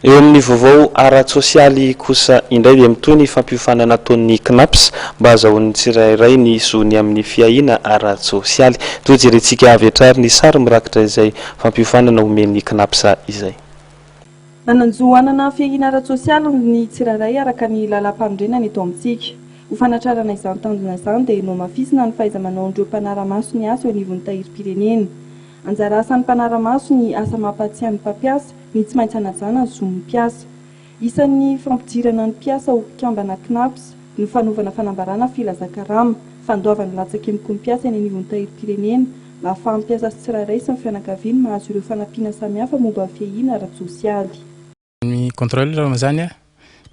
Eo amin'ny vaovao ara-tsosialy kosa indray dia mitohy ny fampiofanana ataon'ny CNAPS mba hahazahoan'ny tsirairay ny zony amin'ny fiahiana ara-tsosialy. Toa jerentsika avy hatrany ny sary mirakitra izay fampiofanana omen'ny CNAPS izay. Manan-jo hanana fiahiana ara-tsosialy ny tsirairay araka ny lalàmpanorenana eto amintsika. Ho fanatrarana izany tanjona izany dia nohamafisina ny fahaiza-manaon'ireo mpanara-maso ny asa eo anivon'ny tahirim-pirenena. Anjara asan'ny mpanara-maso ny asa mampahatsiahy ny mpampiasa ny tsy maintsy hanajana ny zon'ny mpiasa. Isan'ny fampidirana ny mpiasa ho mpikambana Cnaps ny fanaovana fanambarana filazan-karama, fandoavana latsakemboky ny mpiasa eny anivon'ny tahirim-pirenena mba hahafahan'ny mpiasa sy tsirairay sy ny fianakaviany mahazo ireo fanampiana samihafa momba ny fiahiana ara-tsosialy. Ny contrôleur moa zany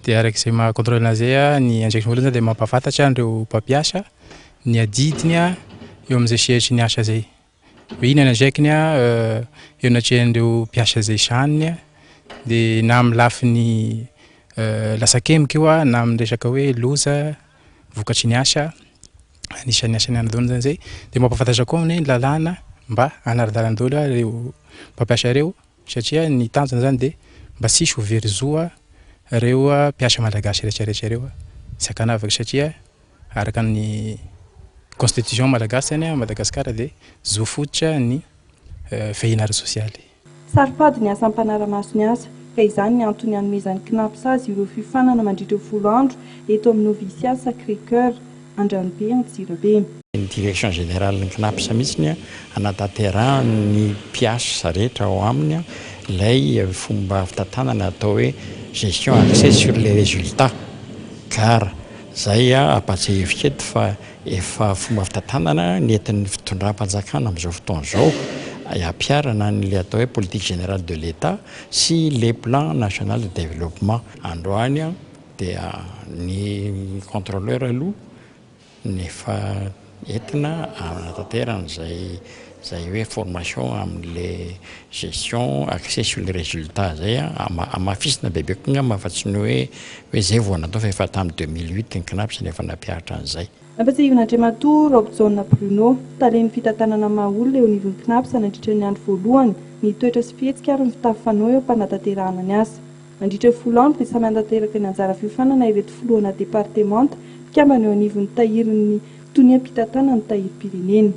dia araka izay maha contrôleur azy zay ny andraikiny voalohany zany dia mampahafantatra an'ireo mpampiasa ny adidiny eo amin'izay sehatry ny asa izay. Hoe inona ny andraikiny eo anatrehan'ireo mpiasa izay sahaniny dia na amin'ny lafiny latsakemboka io na amin'ny resaka hoe loza vokatry ny asa, anisan'ny asan'ny anadolony zany izay. Dia mampahafantatra koa ny lalàna mba hanara-dalana daholo ireo mpampiasa ireo satria ny tanjona zany dia mba tsy hisy ho very zo ireo mpiasa malagasy rehetra rehetra ireo tsy ankanavaka satria araka ny constitution malagasy zany à Madagasikara dia zo fototra ny fiahiana ara-tsosialy. Saro-pady ny asan'ny mpanara-maso ny asa, ka izany ny antony hanomezan'ny Cnaps azy ireo fiofanana mandritra ny 10 andro eto amin'ny Noviciat Sacré Coeur, Andranobe, Antsirabe. Ny Direction Générale ny Cnaps mihitsy hanatanterahan'ny mpiasa rehetra ao aminy ilay fomba fitantanana atao hoe gestion axée sur les résultats, gar. Izay ampahatsiahiviko eto fa efa fomba fitantanana nentin'ny fitondram-panjakana amin'izao fotoana izao hampiharana an'ilay atao hoe politique générale de l'Etat sy le plan national de développement. Androany dia ny contrôleur aloha no efa entina hanatanterahana izay izay hoe formation amin'le gestion axée sur le résultat zay hamafisina bebe kokoa angamba fa tsy ny hoe hoe zay vao natao fa efa tamin'ny 2008 ny CNAPS no efa nampiharitra an'izay. Nampatsiahivin'Andriamatoa Raobijaona Bruno, talen'ny fitantanana maha olona eo anivon'ny CNAPS nandritra ny andro voalohany, ny toetra sy fihetsika ary ny fitafy fanao eo am-panatanterahana ny asa. Nandritra ny 10 andro dia samy hanatanteraka ny anjara fiofanana ireto filohana departemanta mpikambana eo anivon'ny tahirin'ny toniam-pitantanan'ny tahirim-pirenena.